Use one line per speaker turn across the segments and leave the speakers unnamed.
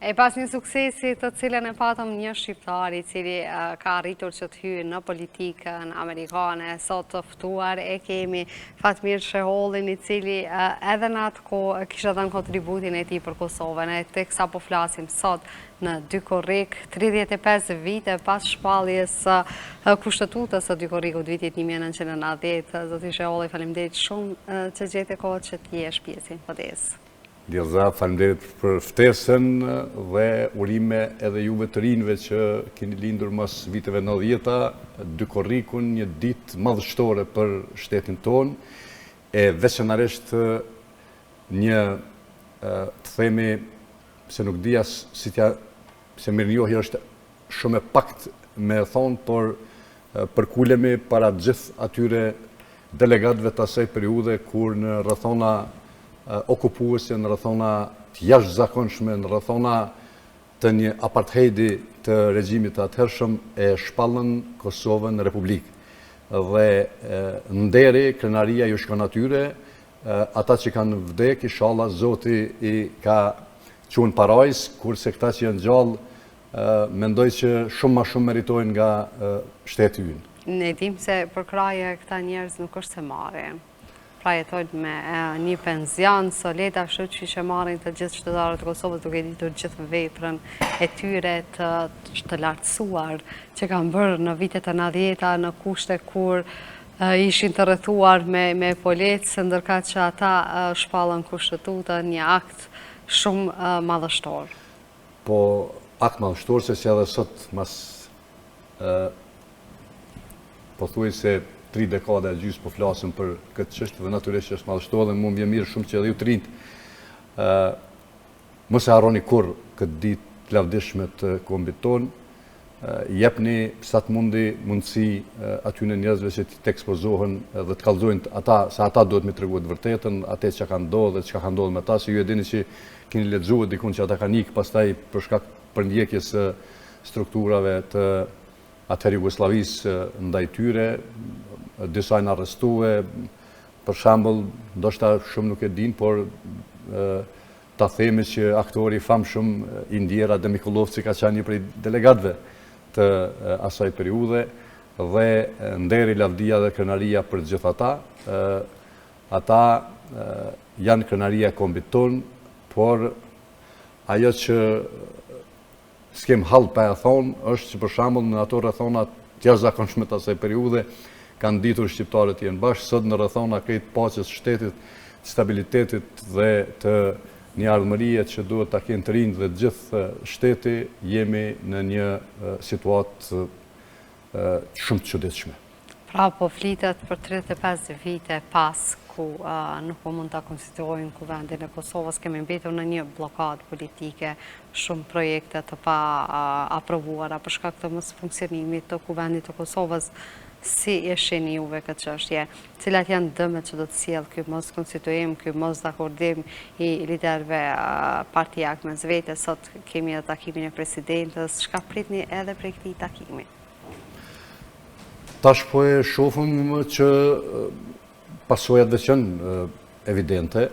E pas një suksesi të cilën e patëm një shqiptar i cili ka arritur që të hyjë në politikën amerikane, sot të ftuar e kemi Fatmir Shehollin i cili edhe në atë kohë kishte dhënë kontributin e tij për Kosovën. E teksa po flasim sot në 2 korrik, 35 vite pas shpalljes së kushtetutës së 2 korrikut vitit 1990, zoti Sheholli, faleminderit shumë që gjete kohë që të jesh pjesë e Info-Days.
Djelza, faleminderit për ftesën dhe urime edhe juve të rinjve që keni lindur mas viteve 90-ta, 2 korrikun, një ditë madhështore për shtetin tonë, e veçanërisht një të themi se nuk di as si t'ja se mirënjohja është shumë e pakt me e thonë, por përkulemi para gjithë atyre delegatëve të asaj periudhe kur në rrethona okupuese, në rrethona të jashtëzakonshme, në rrethona të një apartheidi të regjimit të atëhershëm e shpallën Kosovën Republikë. Dhe nderi, krenaria ju shkon atyre, ata që kanë vdek, ishalla Zoti i ka çu në parajsë, kurse këta që janë gjallë, mendoj që shumë ma shumë meritojnë nga shteti
ynë. Ne dim se përkrahje këta njerëz nuk është se marrin. Pra jetojnë me një penzion solid, ashtu qysh e marrin të gjithë qytetarët e Kosovës duke ditur gjithë veprën e tyre të, të lartësuar që kanë bërë në vitet e 90-ta në kushte kur ishin të rrethuar me, me policë, ndërkaq që ata shpallën kushtetutën një akt shumë madhështor.
Po, akt madhështor se që edhe sot mas pothuajse tri dekada e gjysë po flasim për këtë çështje dhe natyrisht që është madhështor dhe mu më vjen mirë shumë që edhe ju të rinjtë mos e harroni kurrë këtë ditë të lavdishme të kombit tonë, jepni sa të mundi mundësi atyne njerëzve që të ekspozohen dhe të kallzojnë ata, se ata duhet me tregu të vërtetën, atë që ka ndodhë dhe çka ka ndodhë me ta, se ju e dini që keni lexuar dikun që ata kanë ikë pastaj për shkak përndjekjes së strukturave të atëherë Jugosllavisë ndaj tyre, disa janë arrestue, për shembull, ndoshta shumë nuk e dinë, por ta themi që aktori i famshëm i ndjerë Adem Mikullovci ka qenë një prej delegatëve të asaj periudhe dhe nderi, lavdia dhe krenaria për gjithë ata. Ata janë krenaria e kombit tonë, por ajo që s'kem hall pa e thonë, është që për shembull në ato rrethona të jashtëzakonshme të asaj periudhe kanë ditur shqiptarët të jenë bashkë, sot në rrethona krejt paqes shtetit, të stabilitetit dhe të një ardhmërie që duhet ta kenë të rinjtë dhe të gjithë shteti, jemi në një situatë shumë të çuditshme.
Pra po flitet për 35 vite pas ku nuk po mund ta konstituojmë Kuvendin e Kosovës, kemi mbetur në një bllokadë politike, shumë projekte të pa aprovuara për shkak të mosfunksionimit të Kuvendit të Kosovës. Si e shihni juve këtë çështje? Cilat janë dëmet që do të sjellë ky moskonstituim, ky mosdakordim i liderëve partiak mes vete? Sot kemi edhe takimin e presidentes. Çka pritni edhe prej këtij takimi?
Tash po e shofëm që pasojat veç janë evidente.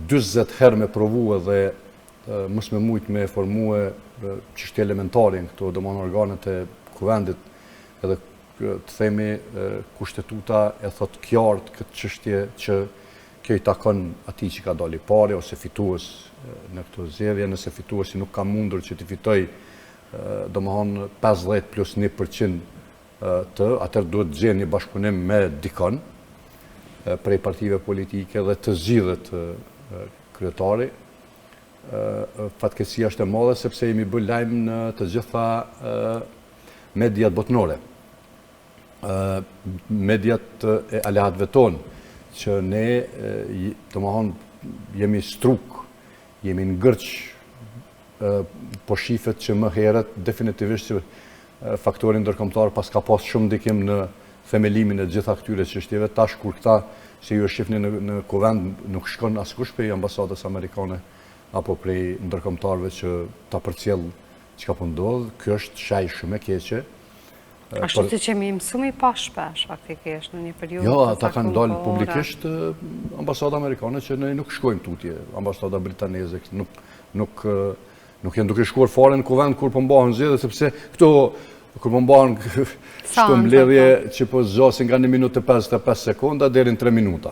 40 herë me provu edhe mos me mujtë me formue çështje elementare në këto, domethënë organet e kuvendit, edhe të themi kushtetuta e thot qartë këtë çështje që kjo i takon atij që ka dalë i pari ose fitues në këto zgjedhje, nëse fituesi nuk ka mundur që t'i fitoj domethonë 50 plus 1% të, atëherë duhet të gjenë një bashkëpunim me dikon prej partive politike dhe të zgjidhet kryetari. Fatkeqësia është e madhe sepse jemi bërë lajm në të gjitha mediat botnore. Mediat e aleatëve tonë, që ne, domethonë, jemi struk, jemi në ngërç, po shifet që më herët definitivisht që faktori ndërkombëtar paska pas shumë ndikim në themelimin e gjitha këtyre çështjeve. Tash kur këta, se ju e shihni në, në kuvend, nuk shkon askush prej ambasadës amerikane apo prej ndërkombëtarëve që ta përcjell çka po ndodh, kjo është shenjë shumë e keqe.
Ashtu siç jemi mësu me i pa shpesh, faktikisht, në një periudhë
Jo, ata kanë dalë publikisht ambasada amerikane që ne nuk shkojmë tutje, ambasada britaneze, nuk. Nuk nuk janë duke shkuar fare në kuvend kur po mbahen zgjedhjet sepse këto kur po mbahen këto mbledhje po. që po zgjasin nga 1 minutë e 55 sekonda deri në 3 minuta.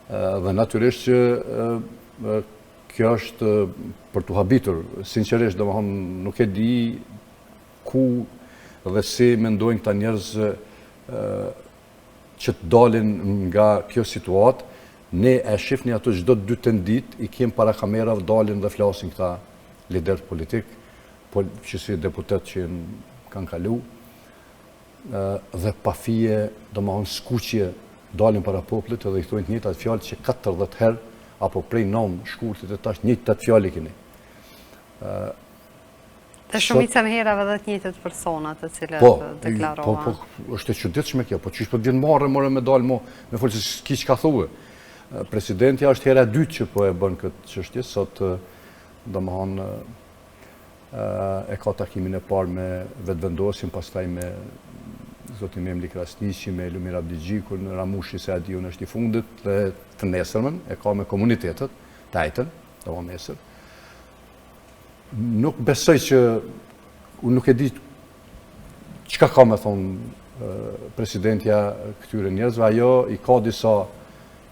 Dhe natyrisht që kjo është për t'u habitur, sinqerisht, domethënë nuk e di ku dhe si mendojnë këta njerëz që të dalin nga kjo situatë, ne e shifni ato çdo 2-3 ditë, i kem para kamerave dalin dhe flasin këta liderët politik, po që si deputet që kanë kalu, dhe pa fije, domethonë skuqje, dalin para popullit edhe i thojnë të njëjtat fjalë që 40 herë, apo prej 9 shkurtit e tash njëjtat fjalë i keni.
Dhe shumicën e herave dhe të njëjtët persona të cilët po, deklarohen.
Po, po, është e çuditshme kjo, po qysh po të vjen marre more me dalë mo, me folë se s'ki çka thue. Presidentja është hera e dytë që po e bën këtë çështje, sot domethonë e ka takimin e parë me Vetëvendosjen, pastaj me zotin Memli Krasniqi, me Lumir Abdixhikun, Ramushi Sejdiun është i fundit, dhe të nesërmen e ka me komunitetet, të enjten, domethonë nesër. Nuk besoj që, unë nuk e di çka ka me thonë presidentja këtyre njerëzve, ajo i ka disa,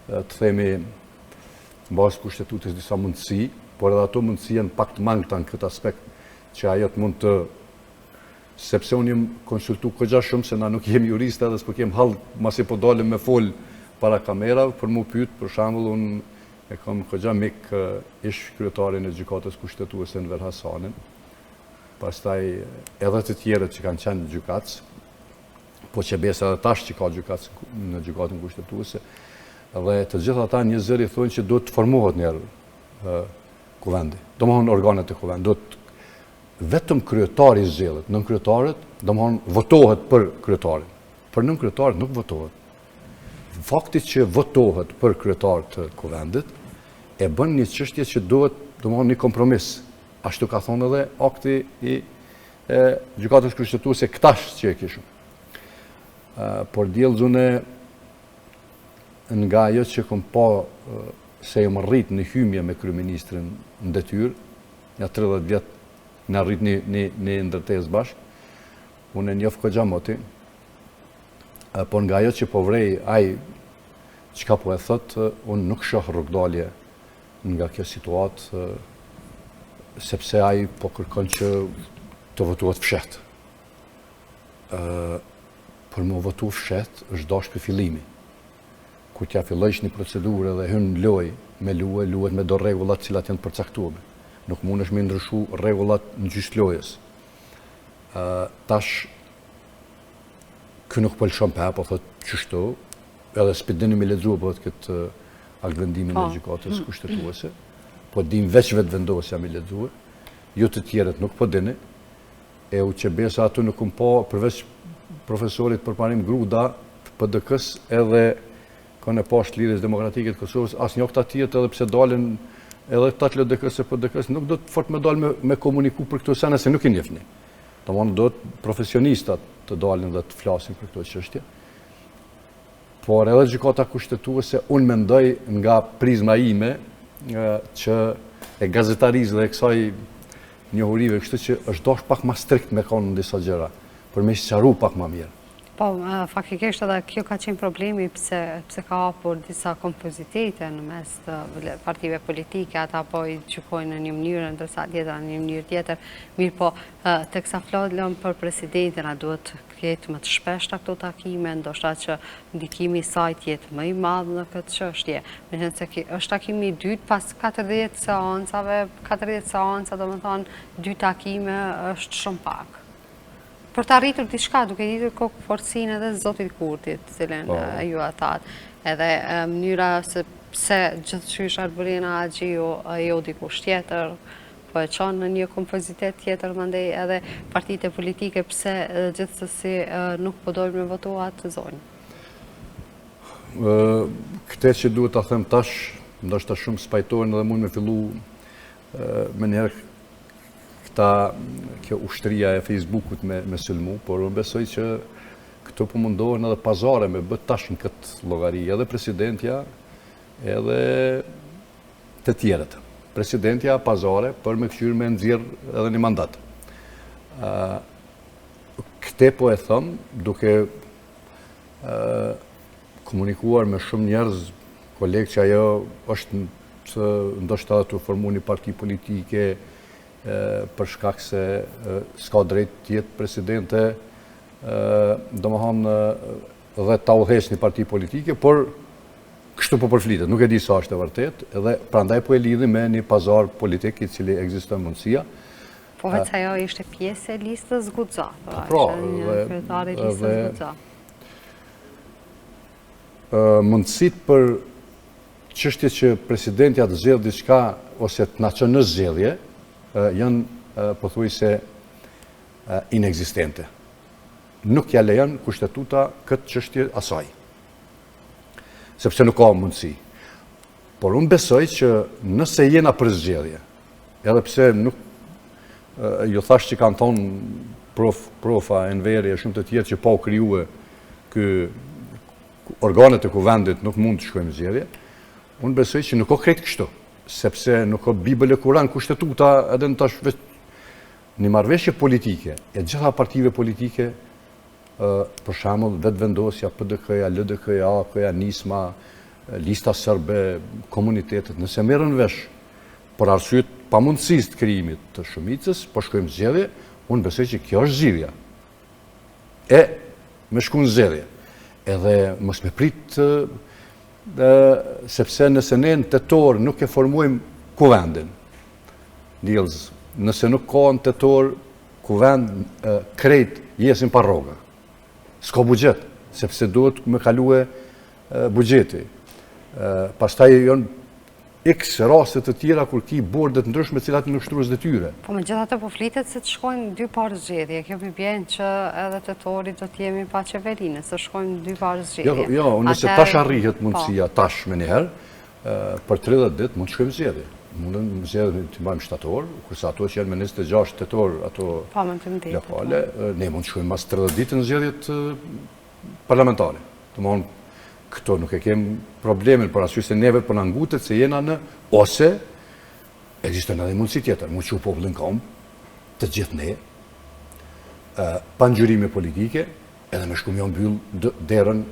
të themi, në bazë kushtetutës disa mundësi, por edhe ato mundësi janë pak të mangëta në këtë aspekt që ajo të mund të sepse unë jam konsultu kogja shumë se na nuk jemi jurista edhe s'po kem hall masi po dalim me fol para kamerave për mu pyet, për shembull unë E kam kogja mik ish kryetarin e Gjykatës Kushtetuese Enver Hasanin, pastaj edhe të tjerët që kanë qenë gjykatës, po që besa edhe tash që ka gjykatës në Gjykatën Kushtetuese, dhe të gjithë ata një zëri thonë që duhet të formohet njëherë kuvendi, domethonë organet e kuvendit, duhet vetëm kryetari zgjedhet, nënkryetarët, domethonë votohet për kryetarin, për nënkryetarët nuk votohet. Fakti që votohet për kryetar të kuvendit, e bën një çështje që duhet, domethonë, një kompromis. Ashtu ka thonë edhe akti i e, gjykatës kushtetuese këtash që e kishëm. Por Diellza nga ajo që kom pa se jom rrit në hymje me kryeministrin në detyrë, nja 30 vjet na rrit një, një, një ndërtesë bashkë, unë e njof kogja moti, por nga ajo që po vrej ai çka po e thot, unë nuk shoh rrugdalje nga kjo situatë, sepse ai po kërkon që të votohet fsheht. Për me votu fsheht, është dash prej fillimi. Kur t'ja fillojsh një procedurë dhe hyn në lojë me lue, luhet me do rregullat të cilat janë të përcaktuara. Nuk mundesh me ndryshu rregullat në gjysë lojës. Tash Ky nuk po lëshon pe, po thot qështu, edhe s'pi dini me lexu po thot këtë aktvendimin e po. gjykatës kushtetuese, po din veç Vetëvendosja me lexu, ju të tjerët nuk po dini, e u që besa aty nuk kom pa përveç profesorit Përparim Gruda të PDK-s edhe kon e pash të Lidhjes Demokratike të Kosovës, asnjë këta tjerët edhe pse dalin edhe këta të LDK-së e PDK-së, nuk do të fort me dalë me, me komuniku për këto sene se nuk i njifni. Domethënë duhet profesionistat të dalin dhe të flasin për këto çështje. Por edhe gjykata kushtetuese, unë mendoj nga prizma ime që e gazetarisë dhe e kësaj njohurive, kështu që është dasht pak ma strikt me konë në disa gjëra, për me sqaru pak ma mirë.
Po, faktikisht edhe kjo ka qenë problemi pse, pse ka hapur disa konfuzitete në mes të partive politike, ata po i gjykojnë në një mënyrë, ndërsa tjetra në një mënyrë tjetër. Mirëpo, teksa folëm për presidentin, a duhet të ketë më të shpeshta këto takime, ndoshta që ndikimi i saj të jetë më i madh në këtë çështje. Meqenëse është takimi i dytë pas 40 seancave, 40 seanca, domethënë, dy takime është shumë pak. Për të arritur diçka, duke ditur kokëfortësinë edhe zotit Kurtit, të cilën po. ju e thatë, edhe mënyra se pse gjithqysh Arbërie Haxhiu, jo dikush tjetër, po e çon në një konfuzitet tjetër, mandej edhe partitë politike, pse gjithsesi nuk po dojnë me votu atë zonjë.
Këtë që duhet ta them tash, ndoshta shumë s'pajtohen edhe mund me fillu menjëherë këta, kjo ushtria e Facebookut me, me sulmu, por unë besoj që këto po mundohen edhe pazare me bë tash në këtë llogari, edhe presidentja, edhe të tjerët. presidentja pazare për me këqyrë me nxjerr edhe një mandat. Këte po e them duke komunikuar me shumë njerëz, kolegë që ajo është të ndoshta tu formu një parti politike për shkak se s'ka drejt të jetë presidente, domethonë dhe ta udhëheqë një parti politike, por kështu po përflitet, nuk e di sa është e vërtet, edhe prandaj po e lidhi me një pazar politik i cili ekziston mundësia.
Po veç ajo ishte pjesë e listës Guxo, po, pra, ishte një kryetare e listës Guxo.
Mundësit për çështje që presidentja të zgjedhë diçka ose të na çon në zgjedhje, janë pothuajse inekzistente. Nuk ja lejon kushtetuta këtë çështje asaj. Sepse nuk ka mundësi. Por unë besoj që nëse jena për zgjedhje, edhe pse nuk ju thash që kanë thonë prof, profa, Enveri e shumë të tjerë që pa u krijue ky organet e kuvendit nuk mund të shkojmë zgjedhje, unë besoj që nuk o krejt kështu, sepse nuk o Bibël e Kuran kushtetuta edhe në tash veç një marrëveshje politike e gjitha partive politike për shembull Vetëvendosja, PDK-ja, LDK-ja, AAK-ja, Nisma, Lista Serbe, komunitetet, nëse merren vesh për arsye të pamundësisë të krijimit të shumicës, po shkojmë zgjedhje, unë besoj që kjo është zgjidhja. E me shku në zgjedhje. Edhe mos me prit sepse nëse ne në tetor nuk e formojmë kuvendin, Nils, nëse nuk ka në tetor kuvend krejt jesim pa rroga. S'ka buxhet, sepse duhet me kalue buxheti. Pastaj janë X raste të tjera kur ki borde të ndryshme cilat janë ushtrues detyre.
Po megjithatë po flitet se të shkojnë dy parë zgjedhje, kjo i bjen që edhe tetorit do të jemi pa qeveri, nëse shkojnë dy parë
zgjedhje. Jo, jo, nëse tash arrihet po. mundësia tash menjëherë, për 30 ditë mund të shkojmë zgjedhje. Mundën zgjedhje të mbajmë shtator, kurse ato që janë me 26 tetor, ato
po,
lokale, po. ne mund të shkojmë mas 30 ditë në zgjedhjet parlamentare. Domethënë, këto nuk e kem problemin, për arsye se neve po na ngutet se jena në, ose, ekziston edhe mundësi tjetër, m'u çu populli n'kamë, të gjithë ne, pa ngjyrime politike, edhe me shku me jau mbyll derën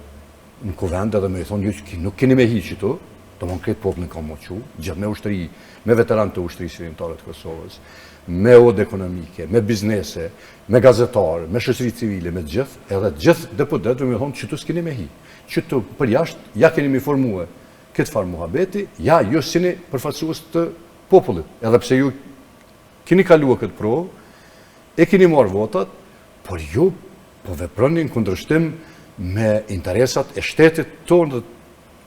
në kuvend edhe me i thonë, ju nuk keni me hi qitu, domethënë krejt populli n'kamë m'u çu, gjithë me ushtri, me veteran të ushtrisë çlirimtare të Kosovës, me odë ekonomike, me biznese, me gazetarë, me shoqëri civile, me gjithë, edhe gjithë deputetëve me thonë, qitu s'keni me hi, qitu përjashtë, ja keni mi formue këtë farë muhabeti, ja ju s'jeni përfaqësues të popullit, edhe pse ju keni kalua këtë provë, e keni marrë votat, por ju po veproni në kundërshtim me interesat e shtetit tonë dhe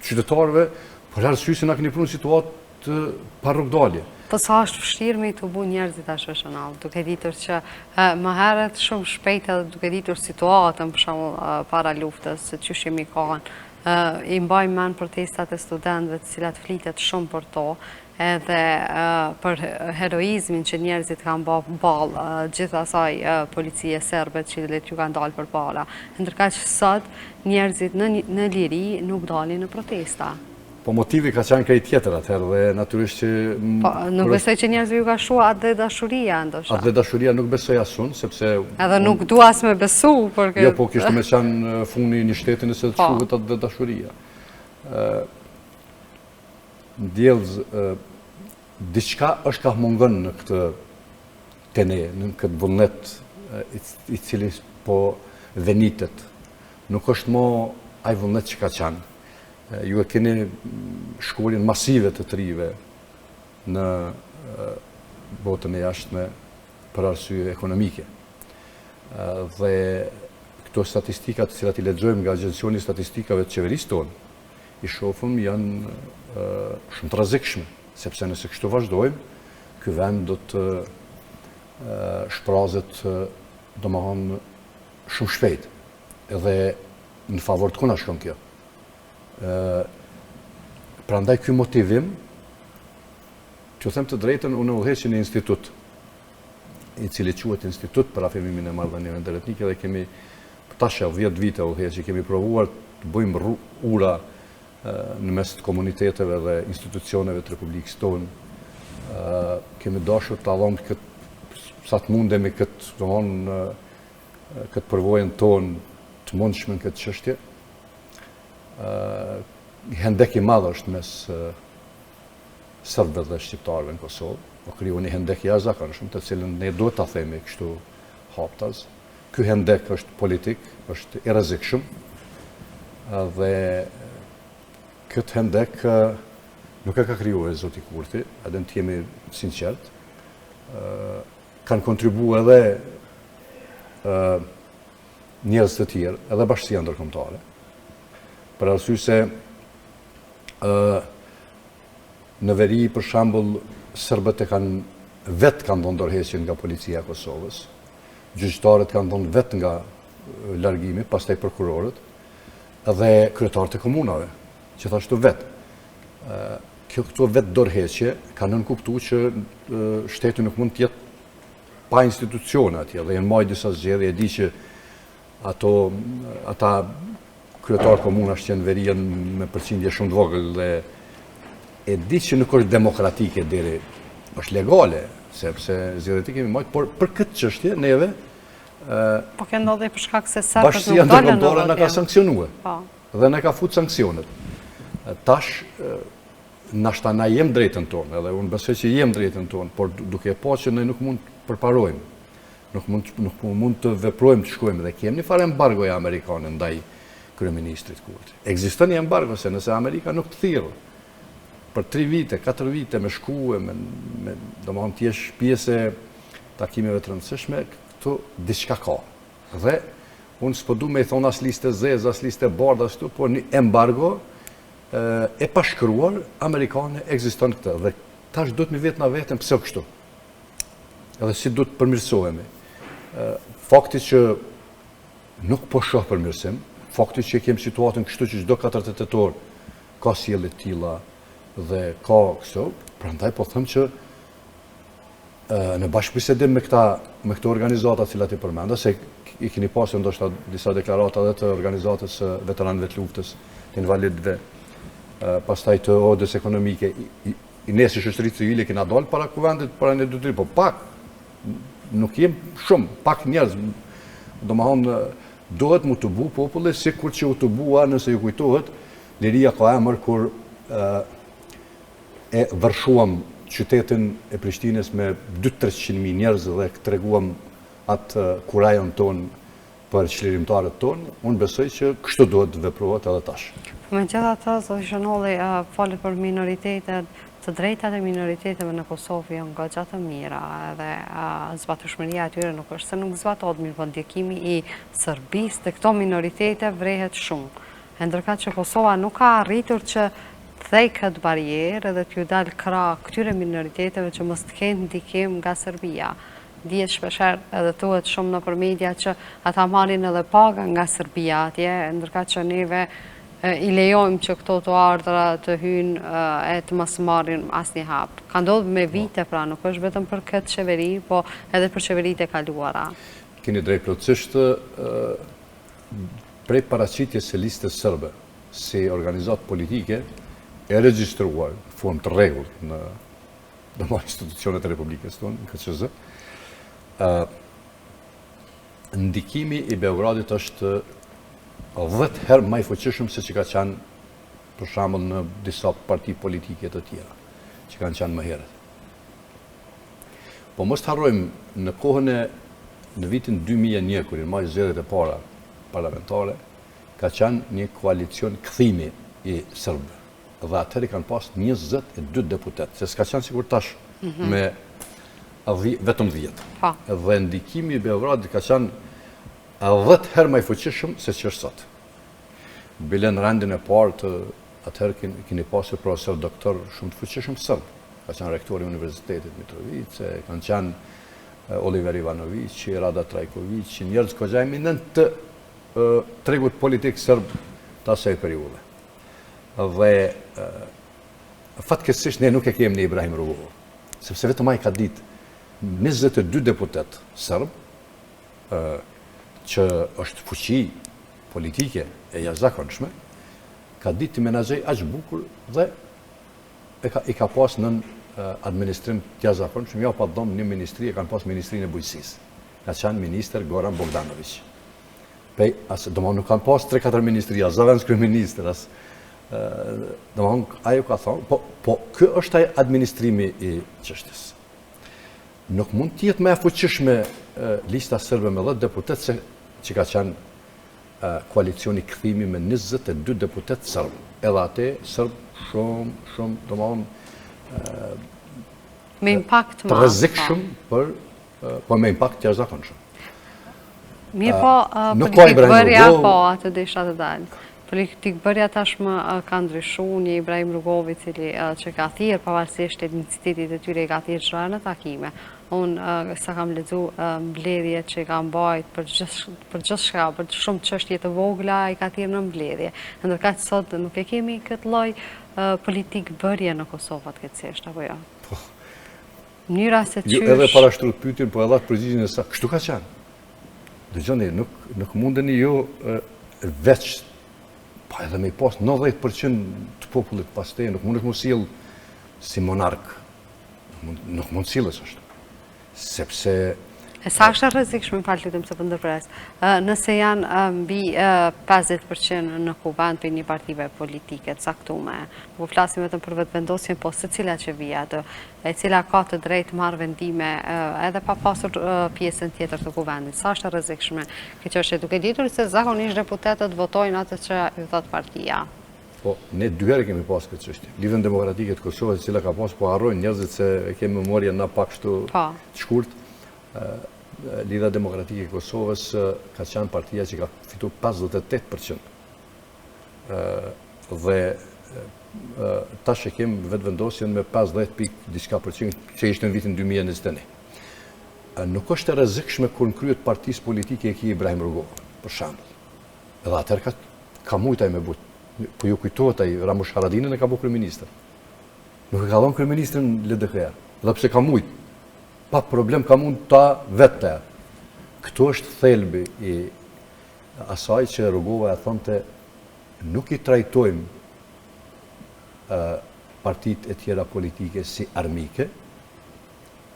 qytetarëve, për arsye se na keni pru në situatë të pa
rrugdalje. Po sa është vështirë me i tubu njerëzit tash Shenall, duke ditur që më herët shumë shpejt edhe duke ditur situatën, për shembull para luftës, se qysh jemi kanë, i mbaj mend protestat e studentëve të cilat flitet shumë për to, edhe për heroizmin që njerëzit kanë ba ballë gjithë asaj policie serbe të cilit ju kanë dalë përpara. Ndërkaq sot njerëzit në liri nuk dalin në protesta.
Po motivi ka qenë krejt tjetër atëherë dhe natyrisht që...
Po, nuk besoj që njerëzve ju ka shu atdhedashuria,
ndoshta. Atdhedashuria nuk besoj as unë, sepse...
Edhe nuk dua as me besu,
për këtë... Jo, po kishte me qenë funi një shteti nëse të po. shuhet atdhedashuria. Ndjellës, diçka është kah mungon në këtë te ne, në këtë vullnet i cili po venitet. Nuk është mo ai vullnet që ka qenë. Ju e keni shkuarjen masive të të rinjve në botën e jashtme për arsye ekonomike. Dhe këto statistika të cilat i lexojmë nga Agjencioni i Statistikave të qeverisë tonë, i shofëm janë shumë të rrezikshme, sepse nëse kështu vazhdojmë, ky vend do të shprazet, domethonë, shumë shpejt. Edhe në favor të kuna shkon kjo. Prandaj ky motivim, t'ju them të drejtën, unë udhëheqi një institut, i cili quhet Institut për Afirmimin e Marrëdhënieve Ndëretnike dhe kemi tash e 10 vite udhëheqi, kemi provuar të bëjmë ura në mes të komuniteteve dhe institucioneve të Republikës tonë. Kemi dashur ta dhom këtë sa të mundemi këtë, domthon këtë përvojën tonë të mundshme në këtë çështje. Ë hendek i madh është mes serbëve dhe shqiptarëve në Kosovë. U kriju një hendek i jashtëzakonshëm, të cilën ne duhet ta themi kështu haptas. Ky hendek është politik, është i rrezikshëm dhe këtë hendek nuk e ka kriju zoti Kurti, edhe të jemi sinqert, kanë kontribu edhe njerëz të tjerë, edhe bashkësia ndërkombëtare, për arsye se në veri, për shembull, serbët e kanë vetë kanë dhënë dorëheqjen nga policia e Kosovës, gjyqtarët kanë dhënë vetë nga largimi, pastaj prokurorët, dhe kryetarët e komunave, gjithashtu vetë. Kjo këto vetë dorëheqje kanë nënkuptu që shteti nuk mund të jetë pa institucione atje, dhe janë majtë disa zgjedhje, e di që ato, ata kryetarë komunash që në veri janë me përqindje shumë të vogël dhe e di që nuk është demokratike deri, është legale, sepse zgjedhjet i kemi majtë, por për këtë çështje neve
Po kjo ndodhi për shkak se serbët nuk dolën në votim.
na ka sanksionue. Po. Dhe na ka fut sanksionet. Tash, nashta na jem drejtën tonë, edhe unë besoj që jem drejtën tonë, por duke e pa që ne nuk mund të përparojmë, nuk mund, nuk mund të veprojmë të shkojmë dhe kemi një farë embargoje amerikane ndaj kryeministrit Kurti. Ekziston një embargo se nëse Amerika nuk të thirr për 3 vite, 4 vite me shku e me, me domethonë të jesh pjesë e takimeve të rëndësishme, këtu diçka ka. Dhe unë s'po du me i thonë as listë e zezë, as listë e bardhë, as këtu, por një embargo e pashkruar amerikane ekziston këtë. Dhe tash duhet me vetë na veten pse kështu. Edhe si duhet të përmirësohemi. Fakti që nuk po shoh përmirësim, fakti që kemi situatën kështu që çdo 4 tetor ka sjellje të tilla dhe ka kështu, prandaj po them që në bashkëbisedim me këta me këto organizata të cilat i përmenda, se i keni pasur ndoshta disa deklarata edhe të organizatës së veteranëve të luftës, të invalidëve, pastaj të odës ekonomike, i ne si shoqëri civile kena dalë para kuvendit para një dy tri, po pak, nuk jem shumë, pak njerëz, domethonë, duhet mu tubu populli, sikur që u tubua, nëse ju kujtohet, liria ka emër kur e vërshuam qytetin e Prishtinës me 2-300 mijë njerëz dhe treguam atë kurajon tonë për çlirimtarët tonë, unë besoj që kështu duhet të veprohet edhe
tash. Po megjithatë, zoti Shenolli, folët për minoritetet, të drejtat e minoriteteve në Kosovë janë goxha të mira edhe zbatueshmëria e tyre nuk është se nuk zbatohet, mirëpo ndikimi i Serbisë te këto minoritete vrehet shumë. E ndërkaq që Kosova nuk ka arritur që të thej këtë barrierë edhe t'ju dalë krah këtyre minoriteteve që mos të kenë ndikim nga Serbia. Dihet shpeshherë edhe thuhet shumë nëpër media që ata marrin edhe paga nga Serbia atje, ndërkaq që neve i lejojmë që këto të ardhura të hyjnë e të mos marrin asnjë hap. Ka ndodhur me vite pra, nuk është vetëm për këtë qeveri, po edhe për qeveritë e kaluara.
Keni drejt plotësisht prej paraqitjes së listës serbe si organizatë politike e regjistruar në formë të rregullt në domethënë institucionet e Republikës tonë, në KQZ, ndikimi i Beogradit është 10 herë më i fuqishëm se që ka qenë për shembull në disa parti politike të tjera që kanë qenë më herët. Po mos të harrojmë në kohën e në vitin 2001 kur janë majtë zgjedhjet e para parlamentare, ka qenë një koalicion kthimi i serbëve. Dhe atëherë i kanë pas 22 deputet, se s'ka qenë sikur tash mhm. me vetëm 10. Po. Dhe ndikimi i Beogradit ka qenë 10 herë më i fuqishëm se që është sot. Bile në rendin e parë të atëherë keni pasur profesor doktor shumë të fuqishëm serb. Ka qenë rektori i Universitetit Mitrovice, kanë qenë Oliver Ivanoviq, Rada Trajkoviq, njerëz kogja eminent të tregut politik serb të asaj periudhe. Dhe fatkeqësisht ne nuk e kemi një Ibrahim Rugova, sepse vetëm ai ka ditë 22 deputet serb, që është fuqi politike e jashtëzakonshme, ka ditë të menaxhoj aq bukur dhe e ka, i ka pas nën administrim të jashtëzakonshëm, ja pat dhonë një ministri, e kanë pas Ministrinë e Bujqësisë. Ka qenë ministër Goran Bogdanoviq. Pej, as, domethonë nuk kanë pas 3-4 ministri, as zavendëskryeministër, as, domethonë, ajo ka thonë, po, po, ky është ai administrimi i çështjes. Nuk mund të jetë më e fuqishme lista serbe me 10 deputetë se që ka qenë koalicioni kthimi me 22 deputetë serbë. Edhe ate serbë shumë, shumë, domethonë,
me impakt
të rrezikshëm për po me impakt të jashtëzakonshëm.
Mirëpo, politikëbërja, po, atë desha të dalë. Politikëbërja tashmë ka ndryshu, një Ibrahim Rugova i cili që ka thirrë, pavarësisht etnicitetit të tyre, i ka thirrë çdo herë në takime. Unë sa kam lexu mbledhje që i ka mbajt për gjithçka, për shumë çështje të vogla, i ka thirrë në mbledhje. Ndërkaq sot nuk e kemi këtë lloj politikëbërje në Kosovë, fatkeqësisht, apo jo?
Po.
Mënyra se
qysh... Ju edhe parashtruat pyetjen, po edhe atë përgjigjen e sa, kështu ka qenë. Dëgjoni, nuk, nuk mundeni ju veç, pa edhe me i pas 90% të popullit pas teje, nuk mundesh m'u sjell si monark. Nuk mund, nuk mund sillesh ashtu. Sepse
E sa është e rrezikshme, më fal lutem se po ndërpres, nëse janë mbi 50% në kuvend për një partive politike të caktume, nuk po flasim vetëm për vetëvendosjen, po secila që vjen atë, e cila ka të drejtë të marrë vendime edhe pa pasur pjesën tjetër të kuvendit. Sa është e rrezikshme kjo çështje, duke ditur se zakonisht deputetët votojnë atë që ju thotë partia.
Po, ne dy herë kemi pas këtë çështje. Lidhjen Demokratike të Kosovës, e cila ka pas, po harrojnë njerëzit se e kemi memorien na pak kështu po. të shkurt. Lidhja Demokratike e Kosovës ka qenë partia që ka fitu 58%. Dhe tash e kemi vetëvendosjen me 50 pikë diçka përqind, që ishte në vitin 2021. Nuk është e rrezikshme kur në krye të partisë politike e ki Ibrahim Rugovën, për shembull. Edhe atëherë ka, ka mujt ai me bo, po ju kujtohet ai, Ramush Haradinën e ka bo kryeministër. Nuk e ka dhonë kryeministrin LDK-ja, edhe pse ka mujt, pa problem ka mund ta vetë. Këtu është thelbi i asaj që Rugova e thonte nuk i trajtojmë partitë e tjera politike si armike,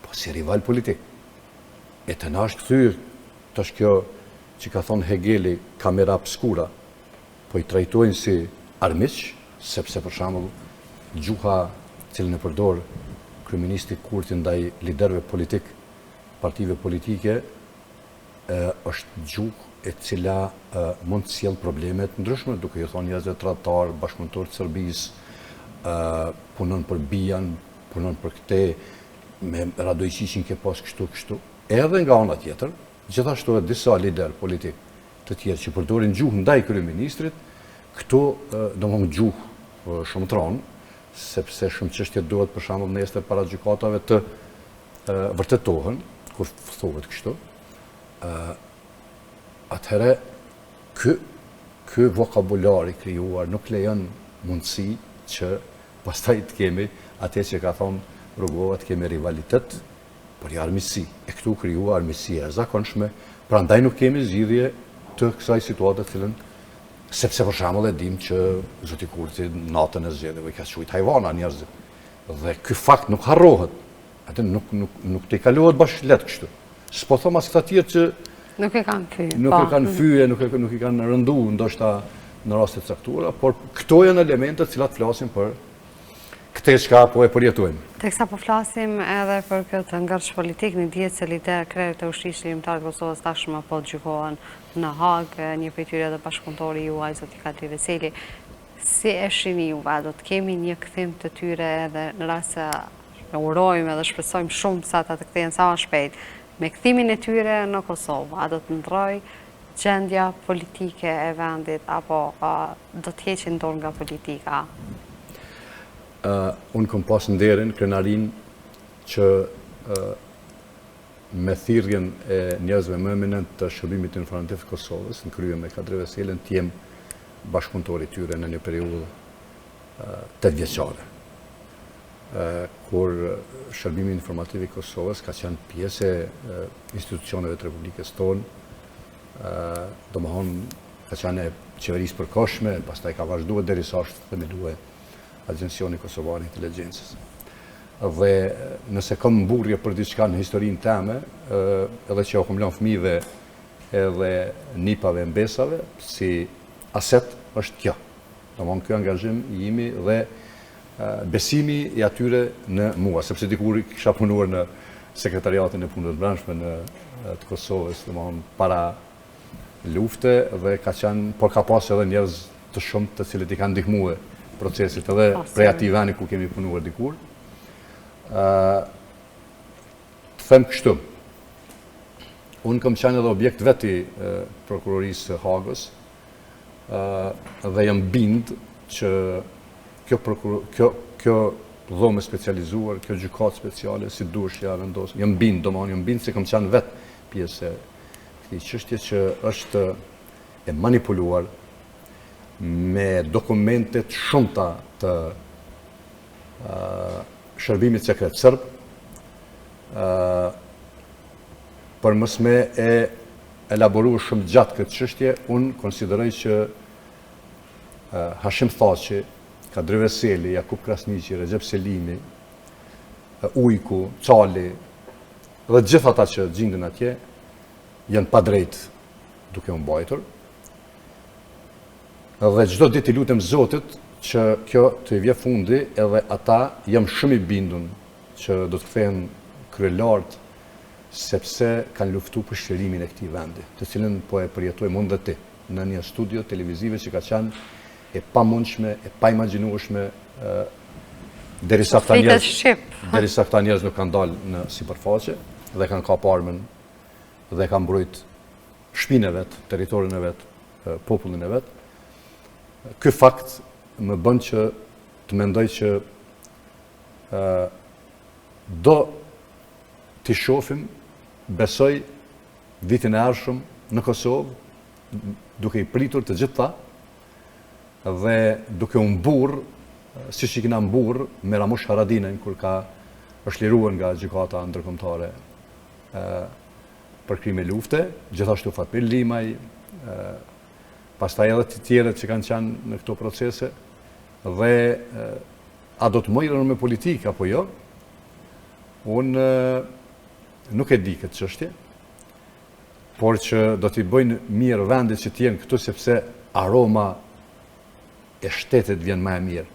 po si rival politik. E te na është kthy, tash kjo që ka thonë Hegeli, camera obscura, po i trajtojnë si armiq, sepse për shembull gjuha cilën e përdor kryeministri Kurti ndaj liderëve politik, partive politike, është gjuhë e cila mund të sjellë probleme të ndryshme, duke ju thonë njerëzve tradhtar, bashkëpunëtor të Serbisë, punon për BIA-n, punon për këte, me Radoiçiqin ke pas kështu, kështu. Edhe nga ana tjetër, gjithashtu edhe disa liderë politik të tjerë që përdorin gjuhë ndaj kryeministrit, këto domethënë gjuhë shumë të rëndë, sepse shumë çështje duhet për shembull nesër para gjykatave të vërtetohen, kur thuhet kështu, atëherë ky ky vokabular i krijuar nuk lejon mundësi që pastaj të kemi atë që ka thonë Rugova të kemi rivalitet, por jo armiqësi. E këtu u krijua armiqësia e zakonshme, prandaj nuk kemi zgjidhje të kësaj situate të cilën sepse për shembull e dim që zoti Kurti natën e zgjedhjeve i ka quajt hajvana njerëzit. Dhe ky fakt nuk harrohet. Atë nuk nuk nuk tejkalohet bash lehtë kështu. S'po thom as këta tjerë
që nuk e kanë
fy. Nuk e po. kanë fy, nuk e nuk i kanë rëndu ndoshta në raste të caktuara, por këto janë elemente të cilat flasin për këtë çka po e përjetojmë.
Teksa po flasim edhe për këtë ngërç politik, ne dihet se liderë krerët e Ushtrisë Çlirimtare të Kosovës tashmë po gjykohen në Hagë, një prej tyre edhe bashkëpunëtori juaj, zoti Kadri Veseli. Si e shihni juve, a do të kemi një kthim të tyre edhe në rast se ne urojmë edhe shpresojmë shumë se ata të kthehen sa më shpejt, me kthimin e tyre në Kosovë, a do të ndrojë gjendja politike e vendit apo do të heqin dorë nga
politika? Unë kom pas nderin, krenarinë që me thirrjen e njerëzve më eminent të Shërbimit Informativ të Kosovës, në krye me Kadri Veselin, të jem bashkëpunëtor i tyre në një periudhë tetëvjeçare. Kur Shërbimi Informativ i Kosovës ka qenë pjesë e institucioneve të Republikës tonë, domethonë ka qenë e qeverisë përkohshme, pastaj ka vazhduar derisa është themelue Agjencioni Kosovare e Inteligjencës. Dhe nëse kam mburrje për diçka në historinë teme, edhe që ja kam lënë fëmijëve edhe nipave e mbesave, si aset është kjo. Domthon ky angazhim i imi dhe besimi i atyre në mua, sepse dikur kisha punuar në sekretariatin e punëve të brendshme në të Kosovës, domthon para lufte dhe ka qenë, por ka pas edhe njerëz të shumtë të cilët i kanë ndihmuar procesit edhe prej atij veni ku kemi punuar dikur. Ë të them kështu. Unë kam qenë edhe objekt vetë i prokurorisë së Hagës, ë dhe jam bind që kjo prokuror, kjo kjo dhomë e specializuar, kjo gjykatë speciale, si dush ja vendos. Jam bind, domethënë jam bind se kam qenë vetë pjesë e këtij çështje që është e manipuluar me dokumente të shumta të shërbimit sekret serb, për mos me e elaboru shumë gjatë këtë çështje, unë konsideroj që Hashim Thaçi, Kadri Veseli, Jakup Krasniqi, Rexhep Selimi, Ujku, Cali, dhe gjithë ata që gjinden atje, janë padrejt duke u mbajtur. Dhe çdo ditë i lutem Zotit që kjo të i vje fundi edhe ata jam shumë i bindun që do të kthehen kryelartë sepse kanë luftu për çlirimin e këtij vendi, të cilën po e përjetojmë unë dhe ti në një studio televizive që ka qenë e pamundshme, e paimagjinueshme derisa këta njerëz derisa këta njerëz nuk kanë dalë në sipërfaqe dhe kanë kap armën dhe kanë mbrojt shpinë e vet, territorin e vet, popullin e vet. Ky fakt më bën që të mendoj që ë do t'i shofim, besoj, vitin e ardhshëm në Kosovë, duke i pritur të gjitha dhe duke u mburr, siç i kena mburr me Ramush Haradinajn kur ka është liruar nga gjykata ndërkombëtare për krime lufte, gjithashtu Fatmir Limaj, pastaj edhe të tjerët që kanë qenë në këto procese dhe a do të merrem me politikë apo jo? Unë nuk e di këtë çështje, por që do t'i bëjnë mirë vendit që të jenë këtu sepse aroma e shtetit vjen më e mirë.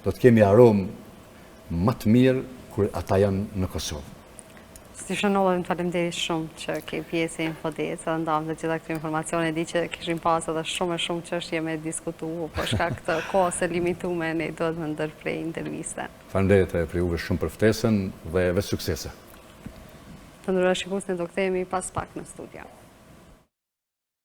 Do të kemi aromë më të mirë kur ata janë në Kosovë.
Zoti Shenolli, të faleminderit shumë që ke pjesë e Infodejës edhe ndamë të gjitha këto informacione, di që kishim pas edhe shumë e shumë çështje me diskutu, po shkak të kohës së limitume ne duhet me ndërpre intervistën.
Faleminderit edhe për juve shumë për ftesën dhe veç suksese.
Të nderuar shikues, ne do kthehemi pas pak në studio.